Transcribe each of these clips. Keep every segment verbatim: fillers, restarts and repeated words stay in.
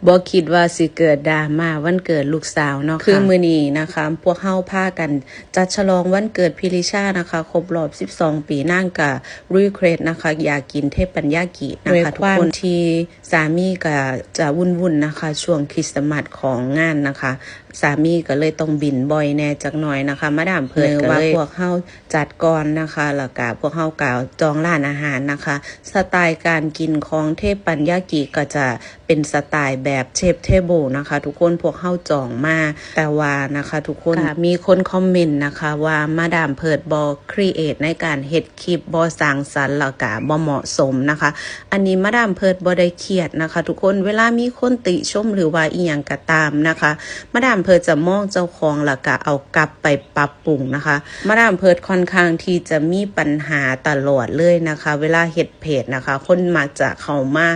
บ่คิดว่าสิเกิดดราม่าวันเกิดลูกสาวเนาะค่ะ คือมื้อนี้นะคะ พวกเฮาพากันจัดฉลองวันเกิดพี่ลิชานะคะ ครบรอบสิบสองปี นางก็รีเควสนะคะ อยากกินเทปปัญญากินะคะ ด้วยความ ทุกคน ที่สามีก็จะวุ่นๆนะคะ ช่วงคริสต์มาสของงานนะคะ สามีก็เลยต้องบินบ่อยแน่จักหน่อยนะคะ มาดามเพิร์ดก็เลย ว่าพวกเฮาจัดก่อนนะคะ แล้วก็พวกเฮาก็จองร้านอาหารนะคะ สไตล์การกินของเทปปัญญากิก็จะเป็นสไตล์แบบเชฟเทเบิลนะคะ ทุกคน พวกเฮาจองมา แต่ว่านะคะ ทุกคน ก็มีคนคอมเมนต์นะคะ ว่ามาดามเพิร์ดบ่ครีเอทในการเฮ็ดคลิป บ่สร้างสรรค์ แล้วก็บ่เหมาะสมนะคะ อันนี้มาดามเพิร์ดบ่ได้เครียดนะคะ ทุกคน เวลามีคนติชมหรือว่าอีหยังก็ตามนะคะ มาดามเพิร์ดจะมองเจ้าของแล้วก็เอากลับไปปรับปรุงนะคะ มาดามเพิร์ดค่อนข้างที่จะมีปัญหาตลอดเลยนะคะ เวลาเฮ็ดเพจนะคะ คนมักจะเข้ามา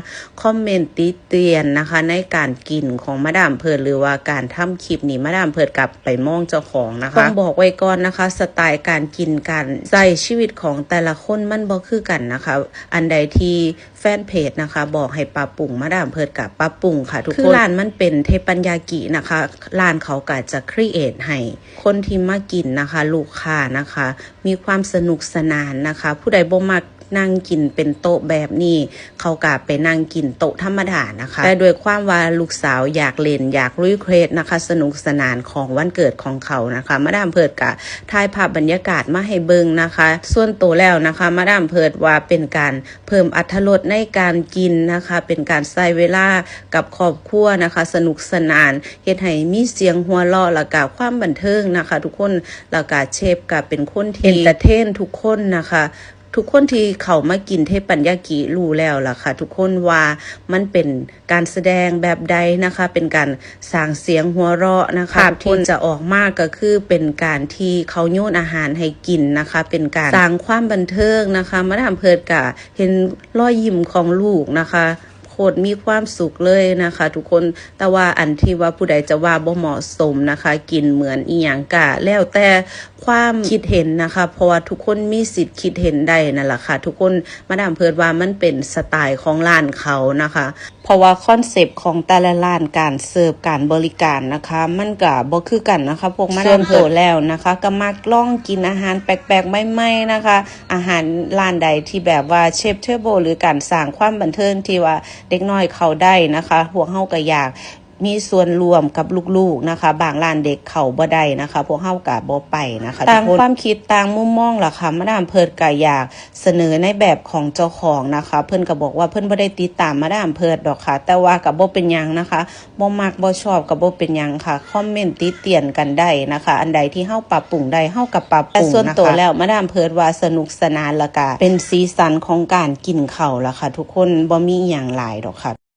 คอมเมนต์ติเตียนนะคะ ในการกินของมาดามเพิร์ดหรือว่าการทำคลิปนี้ มาดามเพิร์ดกลับไปมองเจ้าของนะคะ ต้องบอกไว้ก่อนนะคะ สไตล์การกิน การใช้ชีวิตของแต่ละคนมันบ่คือกันนะคะ อันใดที่แฟนเพจนะคะ บอกให้ปรับปรุง มาดามเพิร์ดก็ปรับปรุงค่ะ ทุกคน คือร้านมันเป็นเทปปัญญากินะคะ ร้านเขาก็จะครีเอทให้คนที่มากินนะคะ ลูกค้านะคะ มีความสนุกสนานนะคะ ผู้ใดบ่มักนั่งกินเป็นโต๊ะแบบนี้ เขาก็ไปนั่งกินโต๊ะธรรมดานะคะ แต่ด้วยความว่าลูกสาวอยากเล่น อยากรีเควสนะคะ สนุกสนานของวันเกิดของเขานะคะ มาดามเพิร์ดก็ถ่ายภาพบรรยากาศมาให้เบิ่งนะคะ ส่วนตัวแล้วนะคะ มาดามเพิร์ดว่าเป็นการเพิ่มอรรถรสในการกินนะคะ เป็นการใช้เวลากับครอบครัวนะคะ สนุกสนาน เฮ็ดให้มีเสียงหัวเราะ แล้วก็ความบันเทิงนะคะ ทุกคน แล้วก็เชฟก็เป็นคนที่เอนเตอร์เทนทุกคนนะคะ ทุกคนที่เข้ามากินเทปปัญญากิรู้แล้วล่ะค่ะ ทุกคน ว่ามันเป็นการแสดงแบบใดนะคะ เป็นการสร้างเสียงหัวเราะนะคะ ภาพที่จะออกมาก็คือเป็นการที่เขาโยนอาหารให้กินนะคะ เป็นการสร้างความบันเทิงนะคะ มาดามเพิร์ดก็เห็นรอยยิ้มของลูกนะคะ โคตรมีความสุขเลยนะคะ ทุกคน แต่ว่าอันที่ว่าผู้ใดจะว่าบ่เหมาะสมนะคะ กินเหมือนอีหยังกะแล้วแต่ความคิดเห็นนะคะ เพราะว่าทุกคนมีสิทธิ์คิดเห็นได้นั่นล่ะค่ะ ทุกคน มาดามเพิร์ดว่ามันเป็นสไตล์ของร้านเขานะคะ เพราะว่าคอนเซปต์ของแต่ละร้าน การเสิร์ฟ การบริการนะคะ มันก็บ่คือกันนะคะ พวกมาดามเพิร์ด ส่วนตัวแล้วนะคะ ก็มักลองกินอาหารแปลกๆใหม่ๆนะคะ อาหารร้านใดที่แบบว่าเชฟเทเบิล หรือการสร้างความบันเทิงที่ว่าเด็กน้อยเข้าได้นะคะ พวกเฮาก็อยากมีส่วนร่วมกับลูกๆนะคะ บางร้านเด็กเข้าบ่ได้นะคะ พวกเฮาก็บ่ไปนะคะ ต่าง ทุกคน ความคิด ต่างมุมมองล่ะค่ะ มาดามเพิร์ดก็อยากเสนอในแบบของเจ้าของนะคะ เพิ่นก็บอกว่าเพิ่นบ่ได้ติดตามมาดามเพิร์ดดอกค่ะ แต่ว่าก็บ่เป็นหยังนะคะ บ่มักบ่ชอบก็บ่เป็นหยังค่ะ คอมเมนต์ติเตียนกันได้นะคะ อันใดที่เฮาปรับปรุงได้ เฮาก็ปรับปรุงนะคะ แต่ส่วนตัวแล้วมาดามเพิร์ดว่าสนุกสนาน แล้วก็เป็นสีสันของการกินข้าวล่ะค่ะ ทุกคน บ่มีอิหยังหลายดอกค่ะ